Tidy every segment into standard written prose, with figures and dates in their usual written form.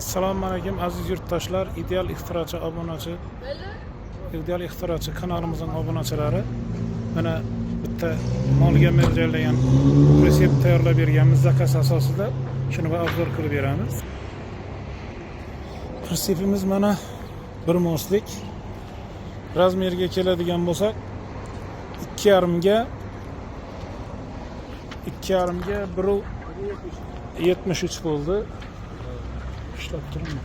Assalomu alaykum, aziz yurtdoshlar. Ideal ixtirochi obunachi, Ideal ixtirochi kanalimizning obunachilari, mana bitta molga mo'ljallangan pritsep tayyorlab berganmiz заказ asosida. Shuni bir обзор qilib beramiz. Pritsepimiz mana bir мост lik. Размер ga keladigan bo'lsak, 2,5 ga 1,73 bo'ldi. Ishlab turibmi?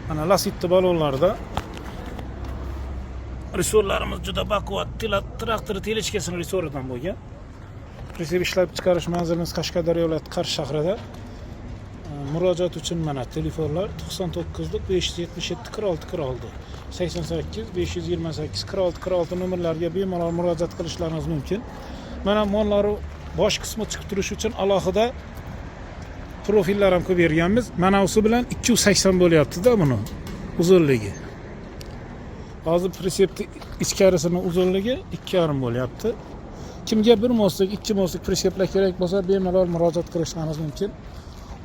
Mana Lasetti balonlarda resorlarimiz juda baquvvat, traktor тележка sini resoridan bo'lgan. Pritsep ishlab chiqarish manzilimiz Qashqadaryo viloyati, Qarshi shahrida. Murojaat uchun mana telefonlar: 99 577 46 46, 88 528 46 46 nomerlarga bemalol murojaat qilishlaringiz mumkin. Mana mollari bosh qismi chiqib turishi uchun alohida profillar ham qilib berganmiz. Mana usi bilan 280 bo'lyapti-da buni uzunligi. Hozir pritsepni ichkarisini uzunligi 2,5 bo'lyapti. Kimga bir мост lik, ikki мост lik pritseplar kerak bo'lsa, bemalol murojaat qilishlaringiz mumkin.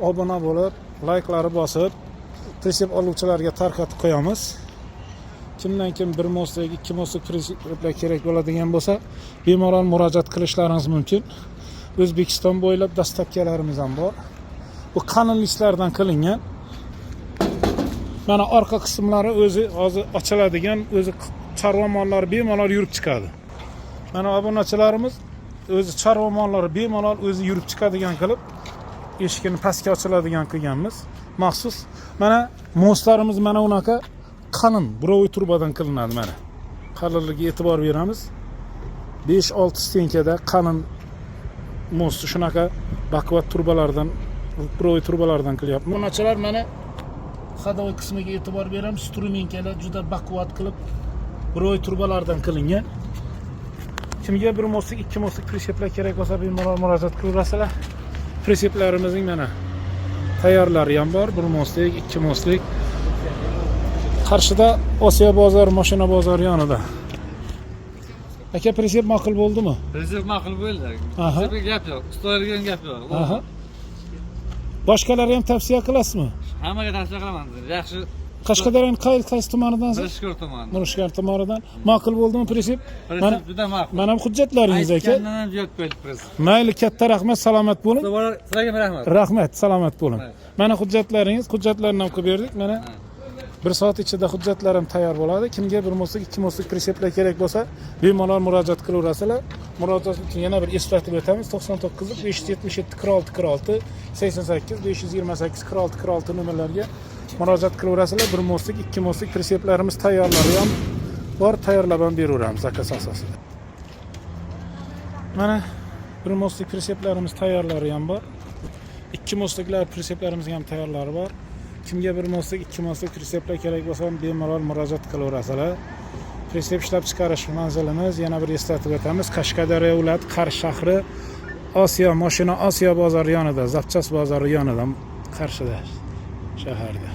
Obuna bo'lib, layklari bosib, pritsep oluvchilarga tarqatib qo'yamiz. Kimdan kim bir мост lik, ikki мост lik pritseplar kerak bo'ladigan bo'lsa, bemalol murojaat qilishlaringiz mumkin. O'zbekiston bo'ylab доставка larimiz ham bor. Bu qalin listlardan qilingan. Mana orqa qismlari o'zi hozir ochiladigan, o'zi chorva mollari bemalol yurib chiqadi. Mana obunachilarimiz, o'zi chorva mollari bemalol o'zi yurib chiqadigan qilib, eshigini pastga ochiladigan qilganmiz maxsus. Mana мост larimiz mana unaqa qalin буровой trubadan qilinadi. Mana qalinligiga e'tibor beramiz. 5-6 стенка da qalin мост shunaqa baquvvat trubalardan, буровой trubalardan qilyapmiz. Obunachilar, mana ходовой qismiga e'tibor beramiz. Стремянка lar juda baquvvat qilib буровой trubalardan qilingan. Kimga bir мост lik, ikki мост lik pritseplar kerak bo'lsa, bemalol murojaat qilaverasizlar. Pritsepslarimizning mana tayyorlari ham bor, bir мост lik, ikki мост lik. Qarshida, Osiyo bozori, mashina bozori yonida. Aka, pritsep ma'qul bo'ldimi? Pritsep ma'qul bo'ldi. Pritsepga gap yo'q. Ustalarga ham gap yo'q. Aha. Boshqalarga ham tavsiya qilasizmi? Hammaga tavsiya qilaman. Yaxshi. Qashqadaryoni qaysi tumanidansiz? Mirishkor tumani. Mirishkor tumanidan. Ma'qul bo'ldimi pritsep? Mana Pritsep juda ma'qul. Mana bu hujjatlaringiz, aka. Aytgandan ham ziyod bo'ldi pritsep. Mayli, katta rahmat, salomat bo'ling. Sizlarga ham rahmat. Rahmat, salomat bo'ling. Rahmat. Mana hujjatlaringiz, hujjatlarni ham qilib berdik. Mana bir soat ichida hujjatlar ham tayyor bo'ladi. Kimga bir мост lik, ikki мост lik pritseplar kerak bo'lsa, bemalol murojaat qilaverasizlar. Murojaat uchun yana bir eslatib o'tamiz: 99 577 46 46, 88 528 46 46 nomerlarga murojaat qilaverasizlar. Bir мост lik, ikki мост lik pritseplarimiz tayyorlari ham bor, tayyorlab ham beraveramiz заказ asosida. Mana bir мост lik pritseplarimiz tayyorlari ham bor. Ikki мост liklar pritseplarimizni ham tayyorlari bor. Kimga bir мост lik, ikki мост lik pritseplar kerak bo'lsa ham, bemalol murojaat qilaverasizlar. Pritsep ishlab chiqarish manzilimiz, yana bir eslatib o'tamiz: Qashqadaryo viloyati, Qarshi shahri, Osiyo mashina, Osiyo bozori yonida, запчасть bozori yonida, Qarshida, shaharda.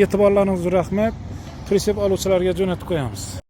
E'tiborlaringizga rahmat. Pritsep oluvchilarga jo'natib qo'yamiz.